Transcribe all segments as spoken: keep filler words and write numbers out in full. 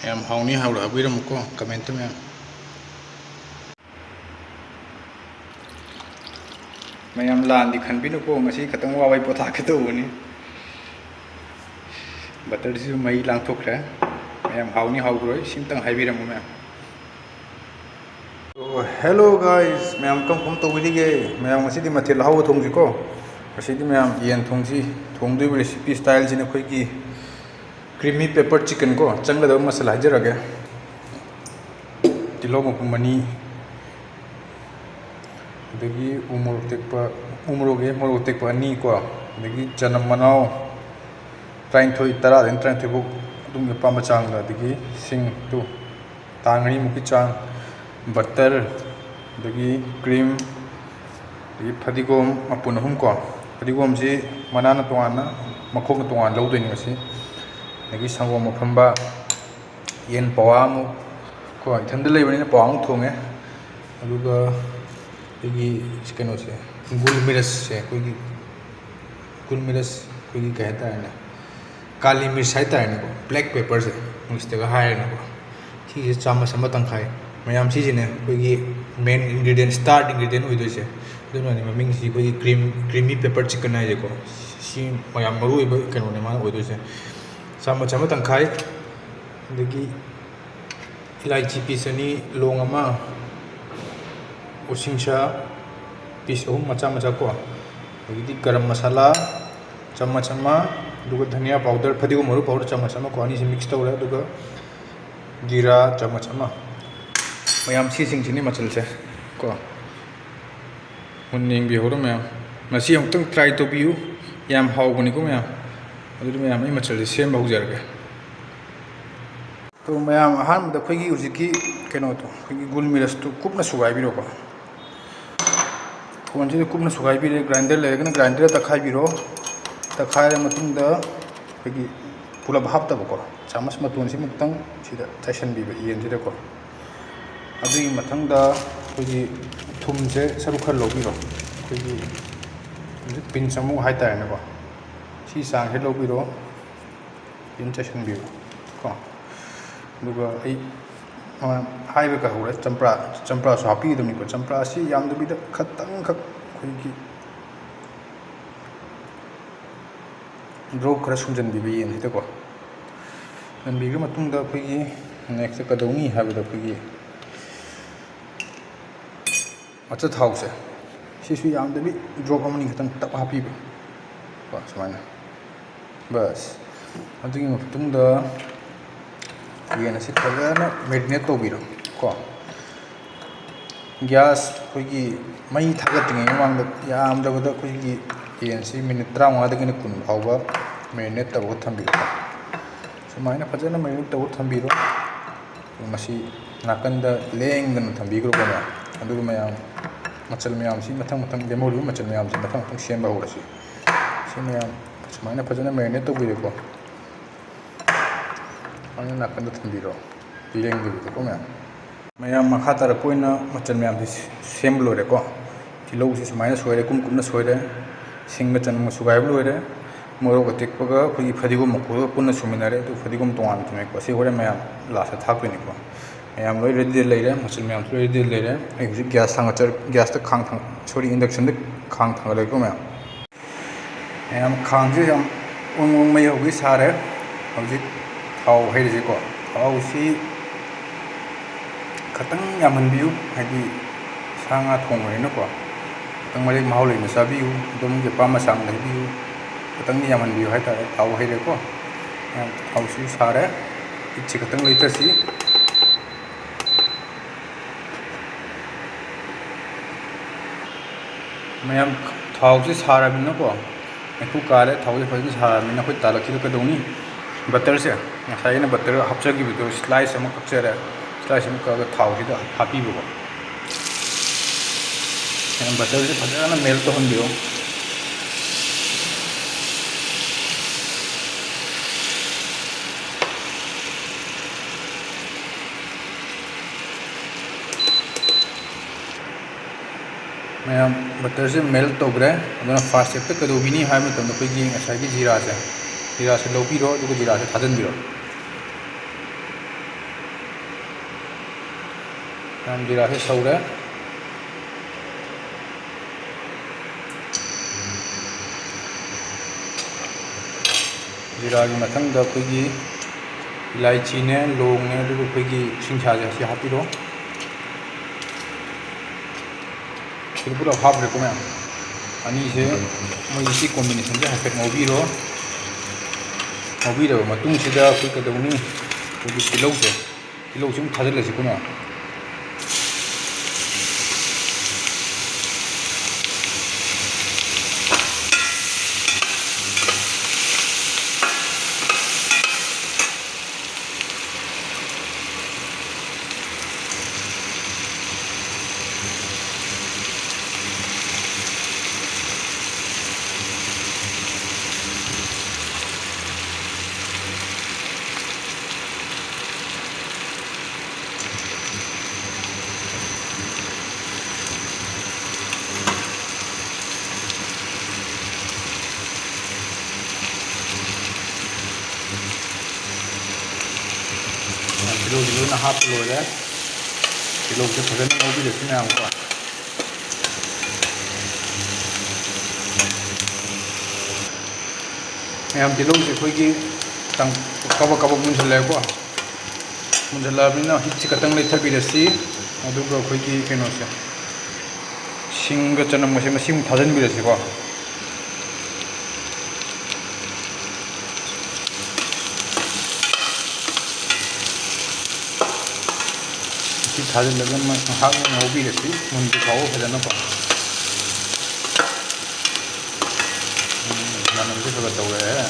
ꯌꯥꯝ ꯍꯥꯎꯅꯤ, ꯍꯥꯎꯔꯛꯑꯕ ꯏꯔꯝꯃꯨꯀꯣ comment ꯇ ꯃꯌꯥꯝ꯫ ꯃꯌꯥꯝ ꯂꯥꯟꯗꯤ ꯈꯟꯕꯤꯅꯨꯀꯣ, ꯉꯁꯤ ꯈꯇꯪ ꯋꯥꯕꯩ ꯄꯣꯊꯥꯒꯦ ꯇꯧꯕꯅꯤ꯫ Butter ꯁꯤꯁꯨ ꯃꯩ ꯂꯥꯡꯊꯣꯛꯈ꯭ꯔꯦ꯫ ꯃꯌꯥꯝ ꯍꯥꯎꯅꯤ ꯍꯥꯎꯔꯣꯏ ꯁꯤꯝꯇꯪ ꯍꯥꯏꯕꯤꯔꯝꯃꯨ ꯃꯌꯥꯝ꯫ So, hello guys, ꯃꯌꯥꯝ ꯀꯔꯝ ꯀꯔꯝ ꯇꯧꯕꯤꯔꯤꯒꯦ? ꯃꯌꯥꯝ ꯉꯁꯤꯗꯤ ꯃꯊꯦꯜ ꯑꯍꯥꯎꯕ ꯊꯣꯡꯁꯤꯀꯣ꯫ ꯉꯁꯤꯗꯤ ꯃꯌꯥꯝ ꯌꯦꯟ ꯊꯣꯡꯁꯤ꯫ ꯊꯣꯡꯗꯣꯏꯕ recipe style ꯁꯤꯅ ꯑꯩꯈꯣꯏꯒꯤ creamy pepper chicken ꯀꯣ, ꯆꯪꯒꯗꯕ ꯃꯆꯜ ꯍꯥꯏꯖꯔꯒꯦ꯫ ꯇꯤꯜꯍꯧ ꯃꯄꯨꯝ ꯑꯅꯤ, ꯑꯗꯒꯤ ꯎ ꯃꯣꯔꯣꯛ ꯇꯦꯛꯄ, ꯎ ꯃꯣꯔꯣꯛ, ꯑꯦ, ꯃꯣꯔꯣꯛ ꯇꯦꯛꯄ ꯑꯅꯤ ꯀꯣ, ꯑꯗꯒꯤ ꯆꯅꯝ ꯃꯅꯥꯎ ꯇꯔꯥꯅꯤꯊꯣꯏ, ꯇꯔꯥꯗꯒꯤꯅ ꯇꯔꯥꯅꯤꯊꯣꯏ ꯐꯥꯎ ꯑꯗꯣꯝꯒꯤ ꯑꯄꯥꯝꯕ ꯆꯥꯡꯗ, ꯑꯗꯒꯤ ꯁꯤꯡ ꯇꯨ ꯇꯥꯡ ꯑꯅꯤꯃꯨꯛꯀꯤ ꯆꯥꯡ, butter, ꯑꯗꯒꯤ cream, ꯑꯗꯒꯤ ꯐꯗꯤꯒꯣꯝ ꯃꯄꯨꯟ ꯑꯍꯨꯝ ꯀꯣ꯫ ꯐꯗꯤꯒꯣꯝꯁꯤ ꯃꯅꯥꯅ ꯇꯣꯉꯥꯟꯅ, ꯃꯈꯣꯛꯅ ꯇꯣꯉꯥꯟꯅ ꯂꯧꯗꯣꯏꯅꯤ ꯉꯁꯤ꯫ ꯑꯗꯒꯤ ꯁꯪꯒꯣꯝ ꯑꯐꯝꯕ, ꯌꯦꯟ ꯄꯋꯥꯃꯨꯛ ꯀꯣ, ꯏꯊꯟꯗ ꯂꯩꯕꯅꯤꯅ ꯄꯋꯥꯃꯨꯛ ꯊꯣꯡꯉꯦ꯫ ꯑꯗꯨꯒ ꯑꯩꯈꯣꯏꯒꯤ ꯀꯩꯅꯣꯁꯦ, ꯒꯨꯜ ꯃꯤꯔꯆꯁꯦ, ꯑꯩꯈꯣꯏꯒꯤ ꯒꯨꯜ ꯃꯤꯔꯆ, ꯑꯩꯈꯣꯏꯒꯤ ꯀꯩ ꯍꯥꯏꯇꯥꯔꯦꯅꯦ, ꯀꯥꯂꯤ ꯃꯤꯔꯆ ꯍꯥꯏꯇꯥꯔꯦꯅꯦꯀꯣ, black pepper ꯁꯦ English ꯇꯒ ꯍꯥꯏꯔꯦꯅꯀꯣ꯫ ꯁꯤꯁꯦ ꯆꯥꯃꯁ ꯑꯃ ꯇꯪꯈꯥꯏ꯫ ꯃꯌꯥꯝ, ꯁꯤꯁꯤꯅꯦ ꯑꯩꯈꯣꯏꯒꯤ main ingredient, star ingredient ꯑꯣꯏꯗꯣꯏꯁꯦ꯫ ꯑꯗꯨꯅꯅꯦ ꯃꯃꯤꯡꯁꯤ ꯑꯩꯈꯣꯏꯒꯤ cream, creamy pepper chicken ꯍꯥꯏꯁꯦꯀꯣ꯫ ꯁꯤ ꯃꯌꯥꯝ ꯃꯔꯨ ꯑꯣꯏꯕ ꯀꯩꯅꯣꯅꯦ ꯃꯥꯅ ꯑꯣꯏꯗꯣꯏꯁꯦ꯫ ꯆꯥꯃꯁ ꯑꯃ ꯇꯪꯈꯥꯏ, ꯑꯗꯒꯤ ꯏꯂꯥꯏꯆꯤ piece ꯑꯅꯤ, ꯂꯣꯡ ꯑꯃ, ꯎꯁꯤꯡꯁꯥ piece ꯑꯍꯨꯝ ꯃꯆꯥ ꯃꯆꯥ ꯀꯣ, ꯑꯗꯒꯤꯗꯤ ꯒꯔꯝ ꯃꯁꯥꯂꯥ ꯆꯥꯃꯁ ꯑꯃ, ꯑꯗꯨꯒ ꯙꯅꯤꯌꯥ powder, ꯐꯗꯤꯒꯣꯝ ꯃꯔꯨ powder ꯆꯥꯃꯁ ꯑꯃ ꯀꯣ, ꯑꯅꯤꯁꯤ mix ꯇꯧꯔꯦ꯫ ꯑꯗꯨꯒ ꯖꯤꯔꯥ ꯆꯥꯃꯁ ꯑꯃ꯫ ꯃꯌꯥꯝ, ꯁꯤꯁꯤꯡꯁꯤꯅꯤ ꯃꯆꯜꯁꯦ ꯀꯣ꯫ ꯃꯨꯟꯅ ꯌꯦꯡꯕꯤꯍꯧꯔꯣ ꯃꯌꯥꯝ꯫ ꯉꯁꯤ ꯑꯃꯨꯛꯇꯪ try ꯇꯧꯕꯤꯌꯨ, ꯌꯥꯝ ꯍꯥꯎꯕꯅꯤꯀꯣ ꯃꯌꯥꯝ꯫ ꯑꯗꯨꯗꯤ ꯃꯌꯥꯝ, ꯑꯩ ꯃꯆꯜꯁꯦ ꯁꯦꯝꯕ ꯍꯧꯖꯔꯒꯦ꯫ ꯑꯗꯣ ꯃꯌꯥꯝ, ꯑꯍꯥꯟꯕꯗ ꯑꯩꯈꯣꯏꯒꯤ ꯍꯧꯖꯤꯛꯀꯤ ꯀꯩꯅꯣꯗꯣ, ꯑꯩꯈꯣꯏꯒꯤ ꯒꯨꯜ ꯃꯤꯔꯆꯇꯨ ꯀꯨꯞꯅ ꯁꯨꯒꯥꯏꯕꯤꯔꯣꯀꯣ꯫ ꯈꯣꯟꯁꯤꯗ ꯀꯨꯞꯅ ꯁꯨꯒꯥꯏꯕꯤꯔꯦ, grinder ꯂꯩꯔꯒꯅ grinder ꯗ ꯇꯛꯈꯥꯏꯕꯤꯔꯣ꯫ ꯇꯛꯈꯥꯏꯔ ꯃꯇꯨꯡꯗ ꯑꯩꯈꯣꯏꯒꯤ ꯄꯨꯂꯞ ꯍꯥꯞꯇꯕꯀꯣ, ꯆꯥꯃꯁ ꯃꯇꯣꯟꯁꯤꯃꯨꯛꯇꯪ ꯁꯤꯗ ꯆꯥꯏꯁꯤꯟꯕꯤꯕ ꯌꯦꯟꯁꯤꯗꯀꯣ꯫ ꯑꯗꯨꯒꯤ ꯃꯊꯪꯗ ꯑꯩꯈꯣꯏꯒꯤ ꯊꯨꯝꯁꯦ ꯁꯔꯨꯛ ꯈꯔ ꯂꯧꯕꯤꯔꯣ, ꯑꯩꯈꯣꯏꯒꯤ pinch ꯑꯃꯨꯛ ꯍꯥꯏꯇꯥꯔꯦꯅꯦꯀꯣ, ꯁꯤ ꯆꯥꯡꯁꯦ ꯂꯧꯕꯤꯔꯣ꯫ ꯌꯦꯟ ꯆꯥꯏꯁꯤꯟꯕꯤꯔꯣ ꯀꯣ꯫ ꯑꯗꯨꯒ ꯑꯩ, ꯑ, ꯍꯥꯏꯕ ꯀꯥꯎꯍꯧꯔꯦ, ꯆꯝꯄ꯭ꯔꯥ, ꯆꯝꯄ꯭ꯔꯥꯁꯨ ꯍꯥꯞꯄꯤꯒꯗꯕꯅꯤꯀꯣ꯫ ꯆꯝꯄ꯭ꯔꯥꯁꯤ ꯌꯥꯝꯗꯕꯤꯗ ꯈꯇꯪꯈꯛ ꯑꯩꯈꯣꯏꯒꯤ drop ꯈꯔ ꯁꯨꯝꯖꯟꯕꯤꯕ ꯌꯦꯟꯁꯤꯗꯀꯣ꯫ ꯁꯨꯝꯖꯟꯕꯤꯈ꯭ꯔ ꯃꯇꯨꯡꯗ ꯑꯩꯈꯣꯏꯒꯤ next ꯀꯩꯗꯧꯅꯤ ꯍꯥꯏꯕꯗ ꯑꯩꯈꯣꯏꯒꯤ ꯑꯆꯥꯊꯥꯎꯁꯦ ꯁꯤꯁꯨ ꯌꯥꯝꯗꯕꯤ drop ꯑꯃꯅꯤ ꯈꯛꯇꯪ ꯇꯞ ꯍꯥꯞꯄꯤꯕ ꯀꯣ, ꯁꯨꯃꯥꯏꯅ꯫ ꯕꯁ꯫ ꯑꯗꯨꯒꯤ ꯃꯇꯨꯡꯗ ꯌꯦꯟ ꯑꯁꯤ ꯐꯖꯅ marinate ꯇꯧꯕꯤꯔꯣ ꯀꯣ꯫ Gas ꯑꯩꯈꯣꯏꯒꯤ ꯃꯩ ꯊꯥꯒꯠꯇ꯭ꯔꯤꯉꯩ ꯃꯃꯥꯡꯗ ꯌꯥꯝꯗ꯭ꯔꯕꯗ ꯑꯩꯈꯣꯏꯒꯤ ꯌꯦꯟꯁꯤ minute ꯇꯔꯥꯃꯉꯥꯗꯒꯤꯅ ꯀꯨꯟ ꯐꯥꯎꯕ marinate ꯇꯧꯔꯒ ꯊꯝꯕꯤꯔꯣ꯫ ꯁꯨꯃꯥꯏꯅ ꯐꯖꯅ marinate ꯇꯧꯔꯒ ꯊꯝꯕꯤꯔꯣ꯫ ꯃꯁꯤ ꯅꯥꯀꯟꯗ ꯂꯦꯡꯗꯅ ꯊꯝꯕꯤꯈ꯭ꯔꯣꯀꯣ ꯃꯌꯥꯝ꯫ ꯑꯗꯨꯒ ꯃꯌꯥꯝ ꯃꯆꯜ ꯃꯌꯥꯝꯁꯤ ꯃꯊꯪ ꯃꯊꯪ, ꯂꯦꯝꯍꯧꯔꯤꯕ ꯃꯆꯜ ꯃꯌꯥꯝꯁꯤ ꯃꯊꯪ ꯃꯊꯪ ꯁꯦꯝꯕ ꯍꯧꯔꯁꯤ꯫ ꯁꯤ ꯃꯌꯥꯝ ꯁꯨꯃꯥꯏꯅ ꯐꯖꯅ marinate ꯇꯧꯕꯤꯔꯦꯀꯣ꯫ ꯁꯨꯃꯥꯏꯅ ꯅꯥꯀꯟꯗ ꯊꯝꯕꯤꯔꯣ, ꯂꯦꯡꯗꯕꯤꯗꯀꯣ ꯃꯌꯥꯝ꯫ ꯃꯌꯥꯝ, ꯃꯈꯥ ꯇꯥꯔꯛꯄ ꯑꯣꯏꯅ ꯃꯆꯜ ꯃꯌꯥꯝꯁꯤ ꯁꯦꯝꯕ ꯂꯣꯏꯔꯦꯀꯣ꯫ ꯇꯤꯜꯍꯧꯁꯤ ꯁꯨꯃꯥꯏꯅ ꯁꯣꯏꯔꯦ, ꯀꯨꯞ ꯀꯨꯞꯅ ꯁꯣꯏꯔꯦ꯫ ꯁꯤꯡ ꯃꯆꯜ ꯑꯃ ꯁꯨꯒꯥꯏꯕ ꯂꯣꯏꯔꯦ꯫ ꯃꯣꯔꯣꯛ ꯑꯇꯦꯛꯄꯒ ꯑꯩꯈꯣꯏꯒꯤ ꯐꯗꯤꯒꯣꯝ ꯃꯀꯨꯒ ꯄꯨꯟꯅ ꯁꯨꯃꯤꯟꯅꯔꯦ꯫ ꯑꯗꯨ ꯐꯗꯤꯒꯣꯝ ꯇꯣꯉꯥꯟꯅ ꯊꯝꯃꯦꯀꯣ꯫ ꯁꯤ ꯍꯣꯔꯦꯟ ꯃꯌꯥꯝ last ꯊꯥꯛꯇꯣꯏꯅꯤꯀꯣ꯫ ꯃꯌꯥꯝ ꯂꯣꯏ ready ꯂꯩꯔꯦ, ꯃꯆꯜ ꯃꯌꯥꯝꯁꯨ ꯂꯣꯏ ready ꯂꯩꯔꯦ꯫ ꯑꯩ ꯍꯧꯖꯤꯛ gas ꯊꯥꯡꯒꯠꯆꯔ-, gasꯇ ꯈꯥꯡ ꯊꯥꯡ-, sorry, inductionꯗ ꯈꯥꯡ ꯊꯥꯡꯒꯠꯂꯒꯦꯀꯣ ꯃꯌꯥꯝ꯫ ꯃꯌꯥꯝ, ꯈꯥꯡꯁꯦ ꯌꯥꯝ ꯎꯪ ꯎꯪ ꯃꯩ ꯍꯧꯒꯩ ꯁꯥꯔꯦ꯫ ꯍꯧꯖꯤꯛ ꯊꯥꯎ ꯍꯩꯔꯁꯤꯀꯣ꯫ ꯊꯥꯎꯁꯤ ꯈꯇꯪ ꯌꯥꯝꯍꯟꯕꯤꯌꯨ, ꯍꯥꯏꯗꯤ ꯁꯥ ꯉꯥ ꯊꯣꯡꯕꯅꯤꯅꯀꯣ꯫ ꯈꯇꯪ ꯃꯔꯦꯛ ꯃꯍꯥꯎ ꯂꯩꯅ ꯆꯥꯕꯤꯌꯨ, ꯑꯗꯣꯝꯒꯤ ꯑꯄꯥꯝꯕ ꯆꯥꯡꯗ ꯍꯩꯕꯤꯌꯨ꯫ ꯈꯇꯪꯗꯤ ꯌꯥꯝꯍꯟꯕꯤꯌꯨ ꯍꯥꯏꯇꯥꯔꯦ꯫ ꯊꯥꯎ ꯍꯩꯔꯦꯀꯣ꯫ ꯊꯥꯎꯁꯤ ꯁꯥꯔꯦ꯫ ꯍꯤꯠꯁꯤ ꯈꯇꯪ ꯂꯩꯊꯁꯤ꯫ ꯃꯌꯥꯝ, ꯊꯥꯎꯁꯤ ꯁꯥꯔꯕꯅꯤꯅꯀꯣ, ꯃꯩꯈꯨ ꯀꯥꯔꯦ, ꯊꯥꯎꯁꯤ ꯐꯖꯅ ꯁꯥꯔꯕꯅꯤꯅ ꯑꯩꯈꯣꯏ ꯇꯥꯂꯛꯁꯤꯗ ꯀꯩꯗꯧꯅꯤ? Butterꯁꯦ, ꯉꯁꯥꯏ ꯑꯩꯅ butter ꯍꯥꯞꯆꯈꯤꯕꯗꯣ slice ꯑꯃ ꯀꯛꯆꯔꯦ꯫ Slice ꯑꯃ ꯀꯛꯑꯒ ꯊꯥꯎꯁꯤꯗ ꯍꯥꯞꯄꯤꯕꯀꯣ꯫ ꯃꯌꯥꯝ, butterꯁꯦ ꯐꯖꯅ melt ꯇꯧꯍꯟꯕꯤꯔꯣ꯫ ꯃꯌꯥꯝ, butterꯁꯦ melt ꯇꯧꯈ꯭ꯔꯦ꯫ ꯑꯗꯨꯅ first stepꯇ ꯀꯩꯗꯧꯕꯤꯅꯤ ꯍꯥꯏꯕ ꯃꯇꯝꯗ ꯑꯩꯈꯣꯏꯒꯤ ꯉꯁꯥꯏꯒꯤ ꯖꯤꯔꯥꯁꯦ, ꯖꯤꯔꯥꯁꯦ ꯂꯧꯕꯤꯔꯣ, ꯑꯗꯨꯒ ꯖꯤꯔꯥꯁꯦ ꯊꯥꯖꯤꯟꯕꯤꯔꯣ꯫ ꯃꯌꯥꯝ ꯖꯤꯔꯥꯁꯦ ꯁꯧꯔꯦ꯫ ꯖꯤꯔꯥꯒꯤ ꯃꯊꯪꯗ ꯑꯩꯈꯣꯏꯒꯤ ꯏꯂꯥꯏꯆꯤꯅꯦ, ꯂꯣꯡꯅꯦ, ꯑꯗꯨꯒ ꯑꯩꯈꯣꯏꯒꯤ ꯎꯁꯤꯡꯁꯥꯁꯦ ꯑꯁꯤ ꯍꯥꯞꯄꯤꯔꯣ꯫ ꯁꯤꯗ ꯄꯨꯂꯞ ꯍꯥꯞꯈ꯭ꯔꯦꯀꯣ ꯃꯌꯥꯝ꯫ ꯑꯅꯤꯁꯦ ꯃꯣꯏꯒꯤ ꯁꯤ combinationꯁꯦ ꯍꯥꯏꯐꯦꯠ ꯉꯧꯕꯤꯔꯣ꯫ ꯉꯧꯕꯤꯔꯕ ꯃꯇꯨꯡꯁꯤꯗ ꯑꯩꯈꯣꯏ ꯀꯩꯗꯧꯅꯤ? ꯑꯩꯈꯣꯏꯒꯤ ꯇꯤꯜꯍꯧꯁꯦ, ꯇꯤꯜꯍꯧꯁꯦ ꯑꯃꯨꯛ ꯊꯥꯖꯤꯜꯂꯁꯤꯀꯣ ꯃꯌꯥꯝ꯫ ꯇꯤꯜꯍꯧꯁꯤ ꯂꯣꯏꯅ ꯍꯥꯞꯄ ꯂꯣꯏꯔꯦ꯫ ꯇꯤꯜꯍꯧꯁꯦ ꯐꯖꯅ ꯉꯧꯕꯤꯔꯁꯤ ꯃꯌꯥꯝꯀꯣ꯫ ꯃꯌꯥꯝ, ꯇꯤꯜꯍꯧꯁꯦ ꯑꯩꯈꯣꯏꯒꯤ ꯈꯤꯇꯪ ꯀꯕꯛ ꯀꯕꯛ ꯃꯨꯟꯁꯤꯜꯂꯛꯑꯦꯀꯣ꯫ ꯃꯨꯟꯁꯤꯜꯂꯛꯑꯕꯅꯤꯅ ꯍꯤꯠꯁꯦ ꯈꯤꯇꯪ ꯂꯩꯊꯕꯤꯔꯁꯤ꯫ ꯑꯗꯨꯒ ꯑꯩꯈꯣꯏꯒꯤ ꯀꯩꯅꯣꯁꯦ, ꯁꯤꯡꯒ ꯆꯅꯝꯒꯁꯦ ꯃꯁꯤꯃꯨꯛ ꯊꯥꯖꯤꯟꯕꯤꯔꯁꯤꯀꯣ꯫ ꯁꯤ ꯊꯥꯖꯤꯜꯂꯒ ꯉꯥꯏꯍꯥꯛ ꯉꯧꯕꯤꯔꯁꯤ, ꯃꯨꯟꯗ꯭ꯔꯤ ꯐꯥꯎꯕ ꯐꯖꯅꯀꯣ꯫ ꯎꯝ, ꯃꯅꯝꯁꯦ ꯈꯔ ꯈꯔ ꯇꯧꯔꯛꯑꯦ꯫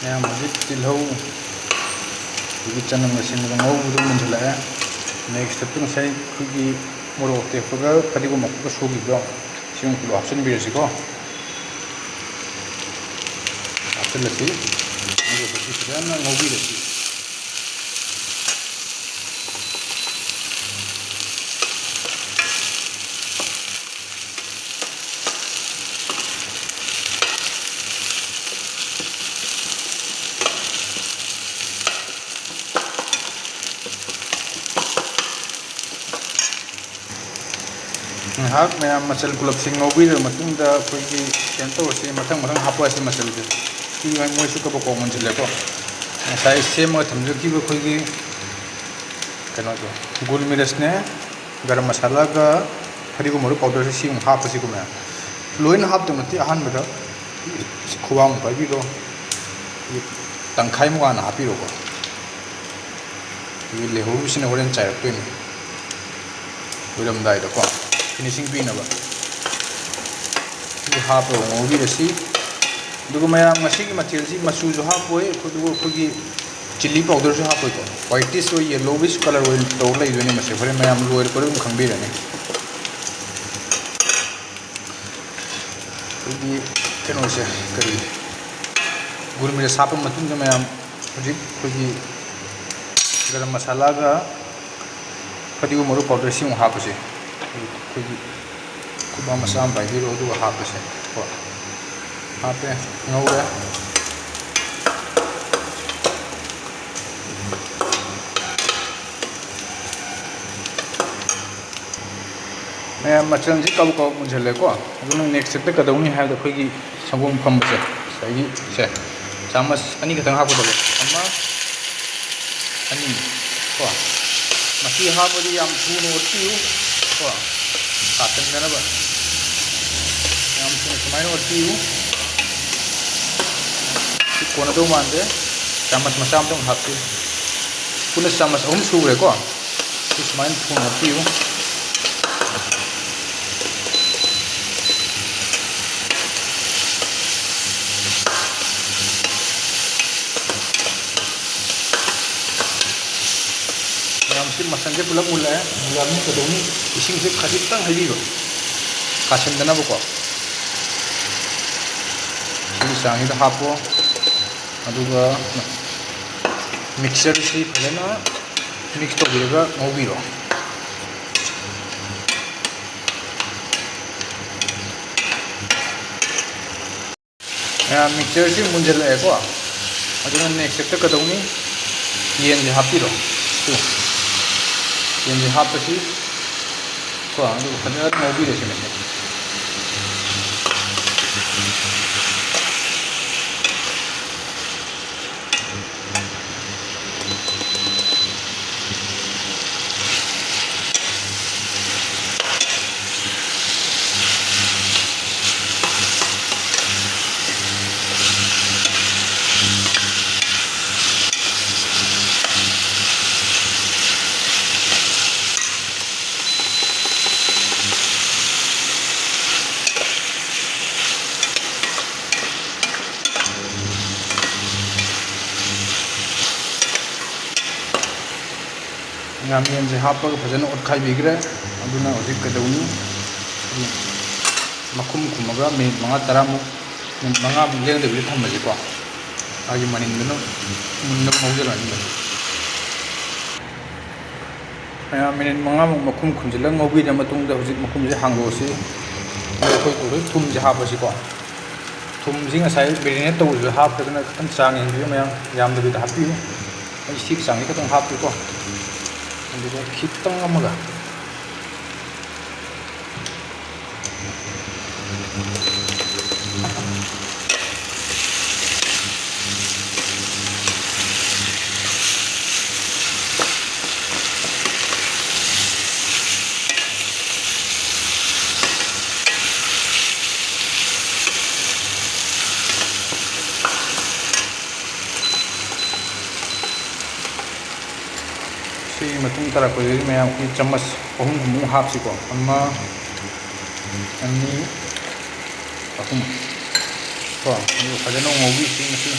ꯃꯌꯥꯝ, ꯍꯧꯖꯤꯛ ꯇꯤꯜꯍꯧ, ꯑꯗꯒꯤ ꯆꯅꯝꯒ ꯁꯤꯡꯒ ꯉꯧꯕꯗꯨ ꯃꯨꯟꯁꯤꯜꯂꯛꯑꯦ꯫ Next stepꯇ ꯉꯁꯥꯏ ꯑꯩꯈꯣꯏꯒꯤ ꯃꯣꯔꯣꯛ ꯑꯇꯦꯛꯄꯒ ꯐꯗꯤꯒꯣꯝ ꯑꯄꯣꯞꯄ ꯁꯨꯈꯤꯕꯗꯣ, ꯁꯤ ꯑꯃꯨꯛ ꯄꯨꯂꯞ ꯍꯥꯞꯆꯤꯟꯕꯤꯔꯁꯤꯀꯣ꯫ ꯍꯥꯞꯆꯤꯜꯂꯁꯤ꯫ ꯑꯗꯨꯒ ꯃꯁꯤ ꯐꯖꯅ ꯉꯧꯕꯤꯔꯁꯤ꯫ ꯉꯥꯏꯍꯥꯛ ꯃꯌꯥꯝ ꯃꯆꯜ ꯄꯨꯂꯞꯁꯤ ꯉꯧꯕꯤꯔꯕ ꯃꯇꯨꯡꯗ ꯑꯩꯈꯣꯏꯒꯤ ꯀꯩꯅꯣ ꯇꯧꯔꯁꯤ, ꯃꯊꯪ ꯃꯊꯪ ꯍꯥꯞꯄꯛꯑꯁꯤ ꯃꯆꯜꯁꯦ꯫ ꯁꯤ ꯃꯣꯏꯁꯨ ꯀꯕꯛ ꯀꯕꯛ ꯃꯨꯟꯁꯤꯜꯂꯦꯀꯣ꯫ ꯉꯁꯥꯏ ꯁꯦꯝꯃꯒ ꯊꯝꯖꯈꯤꯕ ꯑꯩꯈꯣꯏꯒꯤ ꯀꯩꯅꯣꯗꯣ, ꯒꯣꯜ ꯃꯤꯔꯆꯅꯦ, ꯒꯔꯝ ꯃꯁꯥꯂꯥꯒ ꯐꯗꯤꯒꯣꯝ ꯃꯔꯨ ꯄꯥꯎꯗꯔꯁꯦ ꯁꯤ ꯑꯃꯨꯛ ꯍꯥꯞꯄꯁꯤꯀꯣ ꯃꯌꯥꯝ꯫ ꯂꯣꯏꯅ ꯍꯥꯞꯇꯕ ꯅꯠꯇꯦ, ꯑꯍꯥꯟꯕꯗ ꯈꯨꯕꯥꯛꯃꯨꯛ ꯄꯥꯏꯕꯤꯔꯣ, ꯇꯪꯈꯥꯏꯃꯨꯛ ꯍꯥꯟꯅ ꯍꯥꯞꯄꯤꯔꯣꯀꯣ꯫ ꯑꯗꯒꯤ ꯂꯩꯍꯧꯔꯤꯕꯁꯤꯅ ꯍꯣꯔꯦꯟ ꯆꯥꯏꯔꯛꯇꯣꯏꯅꯤ ꯂꯣꯏꯔꯝꯗꯥꯏꯗꯀꯣ, finishing ꯄꯤꯅꯕ꯫ ꯁꯤ ꯍꯥꯞꯄꯒ ꯉꯧꯕꯤꯔꯁꯤ꯫ ꯑꯗꯨꯒ ꯃꯌꯥꯝ, ꯉꯁꯤꯒꯤ ꯃꯊꯦꯜꯁꯤ ꯃꯆꯨꯁꯨ ꯍꯥꯞꯄꯣꯏ, ꯑꯗꯨꯒ ꯑꯩꯈꯣꯏꯒꯤ ꯆꯤꯂꯤ ꯄꯥꯎꯗꯔꯁꯨ ꯍꯥꯞꯄꯣꯏꯀꯣ꯫ Whitish ꯑꯣꯏ, yellowish colour ꯑꯣꯏꯅ ꯇꯧꯔ ꯂꯩꯗꯣꯏꯅꯤ ꯃꯁꯦ꯫ ꯍꯣꯔꯦꯟ ꯃꯌꯥꯝ ꯂꯣꯏꯔꯛꯄꯗ ꯑꯗꯨꯝ ꯈꯪꯕꯤꯔꯅꯤ꯫ ꯑꯩꯈꯣꯏꯒꯤ ꯀꯩꯅꯣꯁꯦ, ꯀꯔꯤ, ꯒꯨꯜ ꯃꯤꯔꯆ ꯍꯥꯞꯄ ꯃꯇꯨꯡꯗ ꯃꯌꯥꯝ, ꯍꯧꯖꯤꯛ ꯑꯩꯈꯣꯏꯒꯤ ꯒꯔꯝ ꯃꯁꯥꯂꯥꯒ ꯐꯗꯤꯒꯣꯝ ꯃꯔꯨ ꯄꯥꯎꯗꯔ ꯁꯤ ꯑꯃꯨꯛ ꯍꯥꯞꯄꯁꯦ꯫ ꯑꯩꯈꯣꯏꯒꯤ ꯈꯨꯕꯥꯛ ꯃꯆꯥ ꯑꯃ ꯄꯥꯏꯕꯤꯔꯣ, ꯑꯗꯨꯒ ꯍꯥꯞꯄꯁꯦ꯫ ꯀꯣ, ꯍꯥꯞꯄꯦ, ꯉꯧꯔꯦ꯫ ꯃꯌꯥꯝ, ꯃꯆꯜꯁꯤ ꯀꯕꯛ ꯀꯕꯛ ꯃꯨꯟꯁꯤꯜꯂꯦꯀꯣ꯫ ꯑꯗꯨꯅ next step ꯀꯩꯗꯧꯅꯤ ꯍꯥꯏꯕꯗ ꯑꯩꯈꯣꯏꯒꯤ ꯁꯪꯒꯣꯝ ꯐꯝꯕꯁꯦ, ꯉꯁꯥꯏꯒꯤ ꯁꯦ, ꯆꯥꯃꯁ ꯑꯅꯤ ꯈꯛꯇꯪ ꯍꯥꯞꯀꯗꯕ, ꯑꯃ, ꯑꯅꯤ ꯀꯣ꯫ ꯃꯁꯤ ꯍꯥꯞꯄꯗꯤ ꯌꯥꯝ ꯊꯨꯅ ꯑꯣꯠꯄꯤꯌꯨ ꯀꯣ, ꯀꯥꯁꯟꯗꯅꯕ꯫ ꯌꯥꯝ ꯊꯨꯅ ꯁꯨꯃꯥꯏꯅ ꯑꯣꯠꯄꯤꯌꯨ꯫ ꯁꯤ ꯀꯣꯟꯅꯗꯧ ꯃꯥꯟꯗꯦ꯫ ꯆꯥꯃꯁ ꯃꯆꯥ ꯑꯃꯇꯪ ꯍꯥꯞꯄꯤꯌꯨ꯫ ꯄꯨꯟꯅ ꯆꯥꯃꯁ ꯑꯍꯨꯝ ꯁꯨꯈ꯭ꯔꯦꯀꯣ꯫ ꯁꯤ ꯁꯨꯃꯥꯏꯅ ꯊꯣꯡ ꯍꯥꯞꯄꯤꯌꯨ꯫ ꯃꯌꯥꯝꯁꯤ ꯃꯆꯜꯁꯦ ꯄꯨꯂꯞ ꯃꯨꯜꯂꯛꯑꯦ꯫ ꯃꯨꯜꯂꯛꯑꯕꯅꯤ ꯀꯩꯗꯧꯅꯤ? ꯏꯁꯤꯡꯁꯦ ꯈꯖꯤꯛꯇꯪ ꯍꯩꯕꯤꯕ, ꯀꯥꯁꯤꯟꯗꯅꯕꯀꯣ꯫ ꯁꯤꯒꯤ ꯆꯥꯡꯁꯤꯗ ꯍꯥꯞꯄꯣ꯫ ꯑꯗꯨꯒ mixtureꯁꯤ ꯐꯖꯅ mix ꯇꯧꯕꯤꯔꯒ ꯉꯧꯕꯤꯔꯣ꯫ ꯃꯌꯥꯝ, mixtureꯁꯤ ꯃꯨꯟꯖꯜꯂꯛꯑꯦꯀꯣ꯫ ꯑꯗꯨꯅ next stepꯇ ꯀꯩꯗꯧꯅꯤ? ꯌꯦꯟꯁꯦ ꯍꯥꯞꯄꯤꯔꯣ꯫ ꯁꯤ ꯌꯦꯟꯁꯦ ꯍꯥꯞꯄꯁꯤ꯫ ꯀꯣ, ꯑꯗꯨꯒ ꯐꯖꯅ ꯉꯧꯕꯤꯔꯁꯤ ꯃꯁꯦ꯫ ꯃꯌꯥꯝ ꯌꯦꯟꯁꯦ ꯍꯥꯞꯄꯒ ꯐꯖꯅ ꯑꯣꯠꯈꯥꯏꯕꯤꯈ꯭ꯔꯦ꯫ ꯑꯗꯨꯅ ꯍꯧꯖꯤꯛ ꯀꯩꯗꯧꯅꯤ? ꯃꯈꯨꯝ ꯈꯨꯝꯃꯒ ꯃꯤꯅꯤꯠ ꯃꯉꯥ ꯇꯔꯥꯃꯨꯛ, ꯃꯤꯅꯤꯠ ꯃꯉꯥꯃꯨꯛ ꯂꯦꯡꯗꯕꯤꯗ ꯊꯝꯃꯁꯤꯀꯣ꯫ ꯃꯥꯒꯤ ꯃꯅꯤꯟꯗꯨꯅ ꯃꯨꯟꯅꯕ ꯉꯧꯖꯔꯛꯑꯅꯤ꯫ ꯃꯌꯥꯝ ꯃꯤꯅꯤꯠ ꯃꯉꯥꯃꯨꯛ ꯃꯈꯨꯝ ꯈꯨꯝꯖꯤꯜꯂꯒ ꯉꯧꯕꯤꯔ ꯃꯇꯨꯡꯗ ꯍꯧꯖꯤꯛ ꯃꯈꯨꯝꯁꯦ ꯍꯥꯡꯗꯣꯛꯑꯁꯤ꯫ ꯑꯗꯨꯒ ꯑꯩꯈꯣꯏ ꯍꯧꯖꯤꯛ ꯊꯨꯝꯁꯦ ꯍꯥꯞꯄꯁꯤꯀꯣ꯫ ꯊꯨꯝꯁꯤ ꯉꯁꯥꯏ marinate ꯇꯧꯕꯗꯨꯗ ꯍꯥꯞꯄꯗꯨꯅ ꯈꯤꯇꯪ ꯆꯥꯡ ꯌꯦꯡꯕꯤꯌꯨ ꯃꯌꯥꯝ, ꯌꯥꯝꯗꯕꯤꯗ ꯍꯥꯞꯄꯤꯌꯨ꯫ ꯑꯩ ꯁꯤꯒꯤ ꯆꯥꯡꯁꯤ ꯈꯤꯇꯪ ꯍꯥꯞꯄꯤꯀꯣ꯫ ꯑꯗꯨꯒ ꯈꯤꯇꯪ ꯑꯃꯒ ꯁꯤꯒꯤ ꯃꯇꯨꯡ ꯇꯥꯔꯛꯄꯗꯗꯤ ꯃꯌꯥꯝ ꯑꯩꯈꯣꯏ ꯆꯥꯃꯁ ꯑꯍꯨꯝ ꯑꯍꯨꯝꯃꯨꯛ ꯍꯥꯞꯁꯤꯀꯣ꯫ ꯑꯃ, ꯑꯅꯤ, ꯑꯍꯨꯝ꯫ ꯀꯣ, ꯑꯗꯨꯒ ꯐꯖꯅ ꯉꯧꯕꯤꯁꯤ ꯃꯁꯤ꯫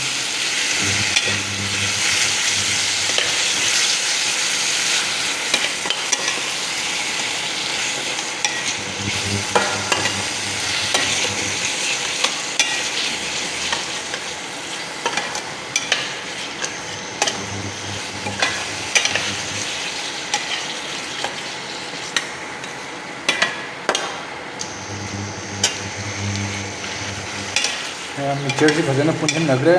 ꯃꯤꯛꯆꯔꯁꯤ ꯐꯖꯅ ꯄꯨꯟꯁꯤꯟꯅꯈ꯭ꯔꯦ꯫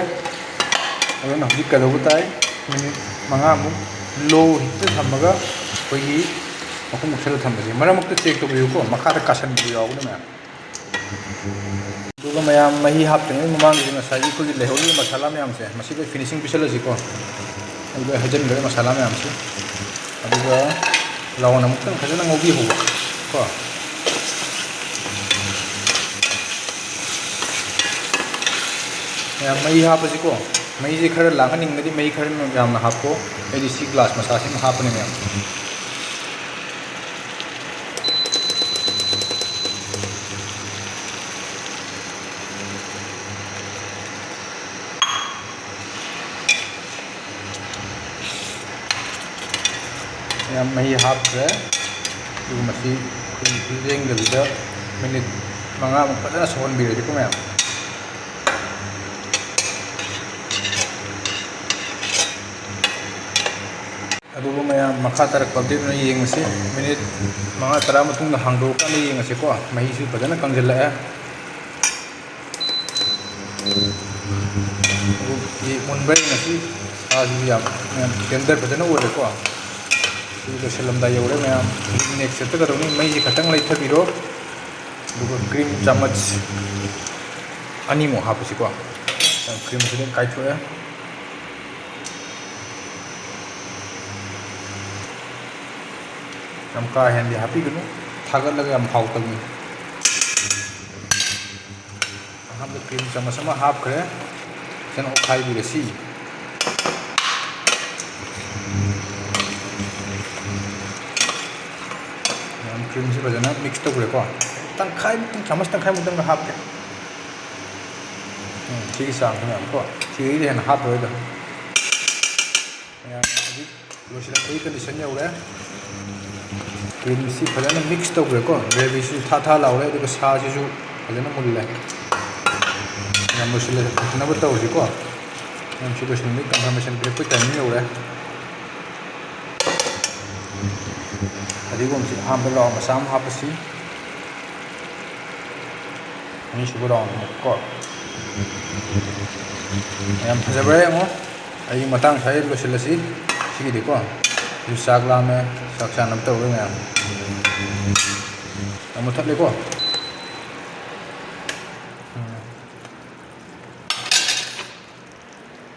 ꯑꯗꯨꯅ ꯍꯧꯖꯤꯛ ꯀꯩꯗꯧꯕ ꯇꯥꯏ? ꯃꯤꯅꯤꯠ ꯃꯉꯥꯃꯨꯛ low heatꯇ ꯊꯝꯃꯒ ꯑꯩꯈꯣꯏꯒꯤ ꯃꯈꯨꯝ ꯃꯨꯛꯁꯜꯂ ꯊꯝꯕꯁꯦ ꯃꯔꯛ ꯃꯔꯛꯇ check ꯇꯧꯕꯤꯌꯨꯀꯣ, ꯃꯈꯥꯗ ꯀꯥꯁꯟꯕꯁꯨ ꯌꯥꯎꯕꯅꯦ ꯃꯌꯥꯝ꯫ ꯑꯗꯨꯒ ꯃꯌꯥꯝ, ꯃꯍꯤ ꯍꯥꯞꯇ꯭ꯔꯤꯉꯩ ꯃꯃꯥꯡꯗ ꯉꯁꯥꯏꯒꯤ ꯑꯩꯈꯣꯏꯒꯤ ꯂꯩꯍꯧꯔꯤꯕ ꯃꯁꯥꯂꯥ ꯃꯌꯥꯝꯁꯦ ꯃꯁꯤꯗ finishing ꯄꯤꯁꯜꯂꯁꯤꯀꯣ꯫ ꯑꯗꯨꯒ ꯍꯩꯖꯤꯟꯈ꯭ꯔꯦ ꯃꯁꯥꯂꯥ ꯃꯌꯥꯝꯁꯤ꯫ ꯑꯗꯨꯒ ꯔꯥꯎꯟ ꯑꯃꯨꯛꯇꯪ ꯐꯖꯅ ꯉꯧꯕꯤꯍꯧꯕ ꯀꯣ꯫ ꯃꯌꯥꯝ, ꯃꯍꯤ ꯍꯥꯞꯄꯁꯤꯀꯣ꯫ ꯃꯍꯤꯁꯦ ꯈꯔ ꯂꯥꯡꯍꯟꯅꯤꯡꯉꯗꯤ ꯃꯍꯤ ꯈꯔ ꯌꯥꯝꯅ ꯍꯥꯞꯄꯣ꯫ ꯑꯩꯗꯤ ꯁꯤ ꯒ꯭ꯂꯥꯁ ꯃꯆꯥꯁꯤꯃ ꯍꯥꯞꯄꯅꯦ ꯃꯌꯥꯝ꯫ ꯃꯌꯥꯝ, ꯃꯍꯤ ꯍꯥꯞꯈ꯭ꯔꯦ꯫ ꯑꯗꯨꯒ ꯃꯁꯤ ꯑꯩꯈꯣꯏꯒꯤ ꯂꯦꯡꯗꯕꯤꯗ ꯃꯤꯅꯤꯠ ꯃꯉꯥꯃꯨꯛ ꯐꯖꯅ ꯁꯧꯍꯟꯕꯤꯔꯁꯤꯀꯣ ꯃꯌꯥꯝ꯫ ꯑꯗꯨꯕꯨ ꯃꯌꯥꯝ, ꯃꯈꯥ ꯇꯥꯔꯛꯄ ꯑꯞꯗꯦꯠ ꯑꯣꯏꯅ ꯌꯦꯡꯉꯁꯤ꯫ ꯃꯤꯅꯤꯠ ꯃꯉꯥ ꯇꯔꯥ ꯃꯇꯨꯡꯗ ꯍꯥꯡꯗꯣꯛꯑꯀꯥꯟꯗ ꯌꯦꯡꯉꯁꯤꯀꯣ꯫ ꯃꯍꯤꯁꯨ ꯐꯖꯅ ꯀꯪꯁꯤꯜꯂꯛꯑꯦ꯫ ꯑꯗꯨ ꯃꯨꯟꯕ꯭ꯔꯥ ꯌꯦꯡꯉꯁꯤ꯫ ꯁꯥꯁꯤꯁꯨ ꯌꯥꯝ, ꯌꯥꯝ tender ꯐꯖꯅ ꯑꯣꯏꯔꯦꯀꯣ꯫ ꯁꯤ ꯂꯣꯏꯁꯤꯜꯂꯝꯗꯥꯏ ꯌꯧꯔꯦ ꯃꯌꯥꯝ꯫ Next step ꯀꯗꯧꯅꯤ? ꯃꯩꯁꯤ ꯈꯇꯪ ꯂꯩꯊꯕꯤꯔꯣ꯫ ꯑꯗꯨꯒ cream ꯆꯥꯃꯁ ꯑꯅꯤꯃꯨꯛ ꯍꯥꯞꯄꯁꯤꯀꯣ꯫ Cream ꯁꯤꯗ ꯀꯥꯏꯊꯣꯛꯑꯦ꯫ ꯌꯥꯝ ꯀꯥ ꯍꯦꯟꯅꯗꯤ ꯍꯥꯞꯄꯤꯒꯅꯨ, ꯊꯥꯒꯠꯂꯒ ꯌꯥꯝ ꯍꯥꯎꯇꯕꯅꯤ꯫ ꯑꯍꯥꯟꯕ cream ꯆꯥꯃꯁ ꯑꯃ ꯍꯥꯞꯈ꯭ꯔꯦ꯫ ꯐꯖꯅ ꯑꯣꯠꯈꯥꯏꯕꯤꯔꯁꯤ꯫ ꯃꯌꯥꯝ, cream ꯁꯤ ꯐꯖꯅ mix ꯇꯧꯈ꯭ꯔꯦꯀꯣ꯫ ꯇꯪꯈꯥꯏꯃꯨꯛꯇꯪ, ꯆꯥꯃꯁ ꯇꯪꯈꯥꯏꯃꯨꯛꯇꯪꯒ ꯍꯥꯞꯀꯦ꯫ ꯎꯝ, ꯁꯤꯒꯤ ꯆꯥꯡꯁꯤ ꯃꯌꯥꯝ ꯀꯣ꯫ ꯁꯤꯗꯒꯤꯗꯤ ꯍꯦꯟꯅ ꯍꯥꯞꯄꯔꯣꯏꯗ꯫ ꯃꯌꯥꯝ, ꯍꯧꯖꯤꯛ ꯂꯣꯏꯁꯤꯜꯂꯛꯄꯒꯤ condition ꯌꯧꯔꯦ꯫ Cream ꯁꯤ ꯐꯖꯅ mix ꯇꯧꯈ꯭ꯔꯦꯀꯣ꯫ Gravy ꯁꯤꯁꯨ ꯊꯥ ꯊꯥ ꯂꯥꯎꯔꯦ, ꯑꯗꯨꯒ ꯁꯥꯁꯤꯁꯨ ꯐꯖꯅ ꯃꯨꯜꯂꯦ꯫ ꯌꯥꯝ ꯂꯣꯏꯁꯤꯜꯂꯦ, ꯂꯣꯏꯁꯤꯟꯅꯕ ꯇꯧꯔꯁꯤꯀꯣ꯫ ꯌꯥꯝ ꯁꯤ ꯂꯣꯏꯁꯤꯟꯕꯒꯤ confirmation ꯄꯤꯔꯛꯄꯒꯤ timing ꯌꯧꯔꯦ꯫ ꯐꯗꯤꯒꯣꯝꯁꯤ ꯑꯍꯥꯟꯕ round ꯃꯆꯥ ꯑꯃ ꯍꯥꯞꯄꯁꯤ꯫ ꯑꯅꯤꯁꯨꯕ round ꯑꯃ ꯀꯣ꯫ ꯌꯥꯝ ꯐꯖꯕ꯭ꯔꯥ ꯌꯦꯡꯉꯣ꯫ ꯑꯩꯒꯤ ꯃꯇꯥꯡ ꯁ꯭ꯋꯥꯏꯗ ꯂꯣꯏꯁꯤꯜꯂꯁꯤ ꯁꯤꯒꯤꯗꯤꯀꯣ꯫ ꯑꯗꯨ ꯆꯥꯛ ꯂꯥꯝꯃꯦ, ꯆꯥꯛ ꯆꯥꯅꯕ ꯇꯧꯔꯒꯦ ꯃꯌꯥꯝ꯫ ꯑꯃꯨꯛ ꯊꯠꯂꯦꯀꯣ꯫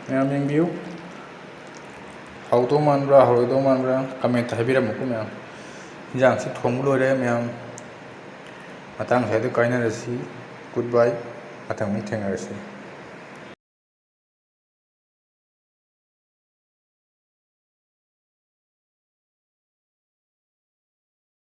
ꯃꯌꯥꯝ ꯌꯦꯡꯕꯤꯌꯨ꯫ ꯍꯥꯎꯗꯧ ꯃꯥꯟꯕ꯭ꯔꯥ, ꯍꯥꯎꯔꯣꯏꯗꯧ ꯃꯥꯟꯕ꯭ꯔꯥ? Comment ꯇ ꯍꯥꯏꯕꯤꯔꯝꯃꯨꯀꯣ ꯃꯌꯥꯝ꯫ ꯏꯟꯖꯥꯡꯁꯤ ꯊꯣꯡꯕ ꯂꯣꯏꯔꯦ ꯃꯌꯥꯝ꯫ ꯃꯇꯥꯡ ꯁ꯭ꯋꯥꯏꯗ ꯀꯥꯏꯅꯔꯁꯤ꯫ Good bye꯫ ꯃꯊꯪ ꯑꯃꯨꯛ ꯊꯦꯡꯅꯔꯁꯤ꯫